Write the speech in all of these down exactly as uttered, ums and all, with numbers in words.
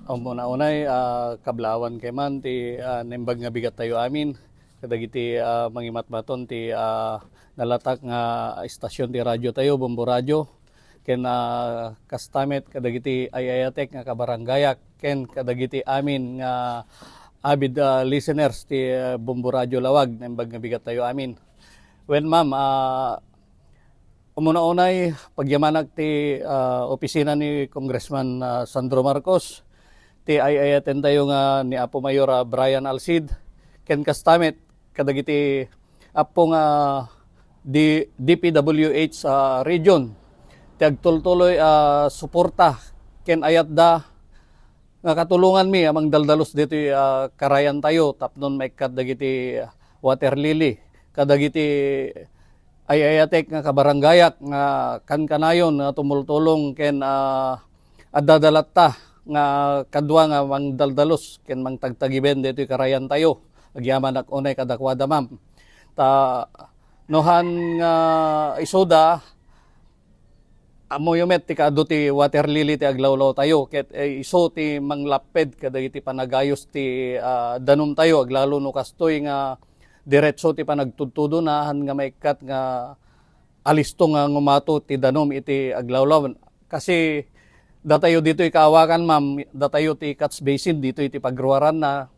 Umuna unay, ah, kablawan kay man ti, ah, naimbag nga bigat tayo amin. Kadagiti, ah, mangimatmaton ti, ah, nalatak nga istasyon ti radyo tayo, Bombo Radyo. Ken, ah, kastamet kadagiti ay-ayatek nga kabarangayak ken kadagiti amin nga avid, ah, listeners ti, ah, Bombo Radyo Lawag, naimbag nga bigat tayo amin. Wen, ma'am, ah, umuna unay, pagyamanak ti, ah, opisina ni Congressman, ah, Sandro Marcos, ti ay-ayaten tayo nga ni Apo Mayor, ah, Brian Alcid, ken kastamet kadagiti appo nga di D P W H sa region ti agtultuloy a suporta ken ayatda nga katulonganmi a mangdaldalus ditoy, ah, karayan tayo tapnon maikkat dagiti water lily kadagiti ay-ayatek nga kabarangayak nga kankanayon nga tumultulong ken, ah, adda da latta nga kadua nga mangdaldalus ken mangtagtagiben ditoy karayan tayo. Agyamanak unay kadakuada, ma'am. Ta, no han nga isuda, ammoyo met ti kaadu ti water lily ti aglawlaw tayo, ket, eh, isu ti manglapped kadagiti panagayos ti, ah, danum tayo, aglalo no kastoy nga diretso ti panagtudtudona, han nga maikkat nga alisto nga ngumato ti danum iti aglawlaw. Kasi datayo ditoy kaawakan, ma'am, datayo ti catch basin ditoy ti pagruaranna.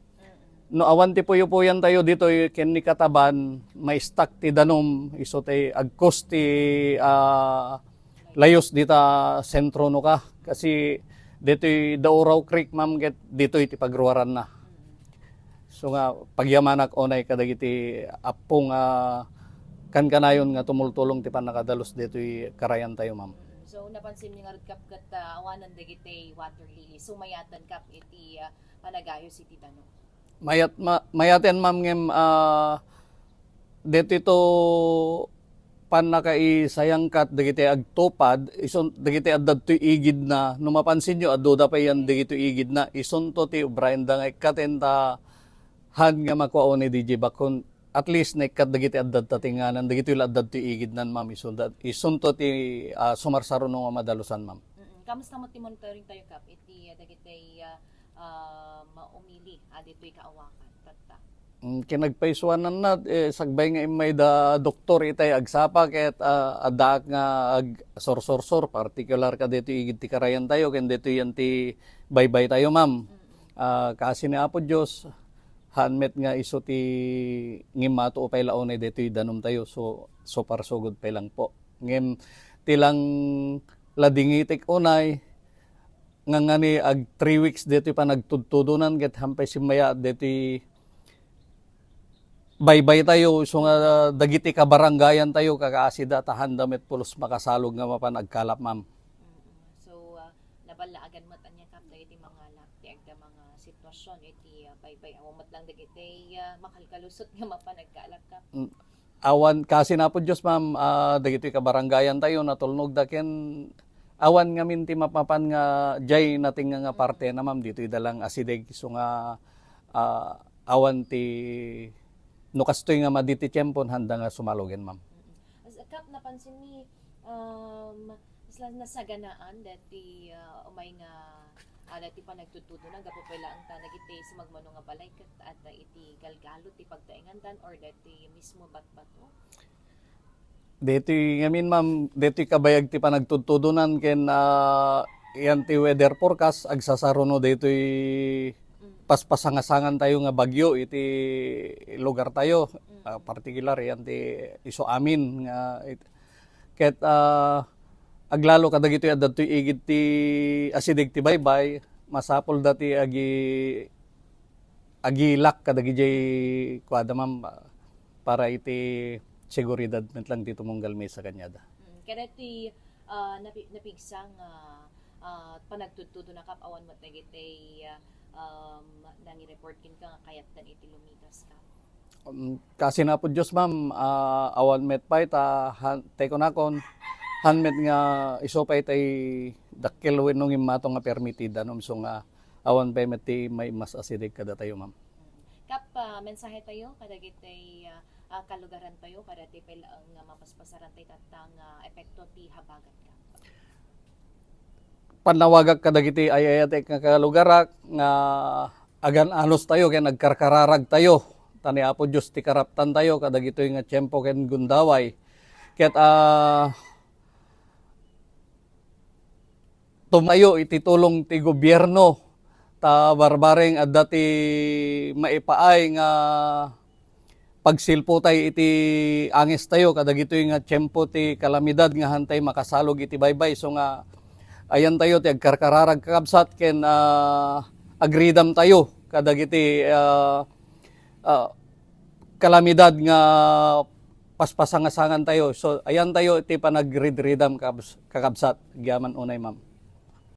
No awan ti puyo-puyan tayo ditoy ken ni kataban, maistak ti danum, isu ti agkus ti, ah, layus dita sentro no ka. Kasi ditoy Dauraw Creek, ma'am, ket ditoy ti pagruaranna. So nga, pagyamanak unay kadagiti appo nga kankanayon nga tumultulong ti pannakadalus ditoy karayan tayo, ma'am. So, napansin mi ngarud, Kap, ket, ah, awanan dagiti water lily. So, mayatan, Kap, iti, ah, panagayos iti danum. Mayat-, ma-, mayaten, ma'am, ngem, ah, ditoy to pannakaisayangkat dagiti agtupad, isun-, dagiti adda ditoy igidna, no mapansinyo, adda da pay yan dagitoy igidna, isunto ti obraenda nga ikkaten ta han nga makua unay didiay bakkon, at least naikkat dagiti adda tatinganan, dagitoy la adda ditoy igidnan, ma'am, isunto, isunto ti, ah, sumarsaruno nga madalusan, ma'am. Mm-mm. Kamusta met ti monitoring tayo, Kap, iti, ah, dagiti, ah, ah, maumili, ah, ditoy kaawakan, tatta? Mm, kinagpaisuananna, eh, sagbay nga immay da doktor itay agsapa ket, ah, addaak nga agsursursur, partikular ka ditoy igid ti karayan tayo, ken ditoy yan ti baybay tayo, ma'am. Mm-mm. Ah, kasi ni Apo Dios, haan met nga isu ti ngimmato pay la unay ditoy danum tayo, so, so far so good pay lang po. Ngem, ti lang ladingitek unay, nga ngani ag three weeks ditoy panagtudtudonan ket haan pay simmayaat ditoy baybay tayo, isu nga dagiti kabarangayan tayo, kakaasida, ta haanda met pulos makasalog nga mapan agkalap, ma'am. Mm-mm. So, ah, naballaagan met ania, Kap, dagiti mangalap ti agda nga sitwasyon iti, ah, baybay. Awan met lang dagiti, ah, makalkalusot nga mapan agkalap, Kap. Mm. Awan, kasi ni Apo Dios, ma'am, ah, dagitoy kabarangayan tayo, natulnog da ken awan ngamin ti mapmapan nga jay nating nga, nga parte na, ma'am, ditoy da lang asideg, isu nga, ah, awan ti, no kastoy nga madi ti tiempon, haanda nga sumalogen, ma'am. Mm-mm. As a Kap, napansin mi, um, Isla nasaganaan dati, ah, umay nga, ah, dati panagtudtudona gapu pay laeng ta dagiti sumagmamano nga balay ket adda iti galgalo ti pagtaengandan or dati mismo batbato? Daytoy ngamin, ma'am, daytoy kabayag ti panagtudtudonan ken, ah, yan ti weather forecast, agsasaruno daytoy Mm. paspasangasangan tayo nga bagyo iti lugar tayo. Mm. Ah, partikular yan ti isu amin nga it-, ket, ah, aglalo kadagitoy adda ditoy igid ti asideg ti baybay, masapul da ti agi-, agilak kadagijay kuada, ma'am, para iti seguridad met lang ti tumunggal mi sa kaniada. Mm, kada ti, ah, napi-, napigsa nga, ah, panagtudtudona, Kap, awan met dagiti, ah, um, nangi-report kenka nga kayatdan iti lumikas, Kap? Um, kasi ni Apo Dios, ma'am, ah, awan met pay ta han-, tay kunakon, haan met nga isu pay tay dakkel wenno ngimmato nga permitted, ano, isu nga awan pay met ti maimas asideg kadatayo, ma'am. Mm. Kap, ah, mensahe tayo kadagiti, ah, ah, kalugaran tayo, kadagiti pay laeng nga mapaspasaran tayo tatta nga epekto ti habagat, Kap? pannawagak kadagiti ay-ayatek nga kalugarak nga agan-anos tayo ken agkarkararag tayo. Ta ni Apo Dios ti karaptan tayo kadagitoy nga tiempo ken gundaway. Ket, ah, tumayo iti tulong ti gobierno, ta barbareng adda ti maipaay nga pagsilpotay iti angestayo kadagitoy nga tiempo ti kalamidad nga hantay makasalog iti baybay. So nga, ayantayo ti agkarkararag, kakabsat, ken, ah, agridam tayo kadagiti, ah, ah, kalamidad nga paspasangasangan tayo. So, ayantayo ti panagridridam, kabs-, kakabsat, agyaman unay, ma'am.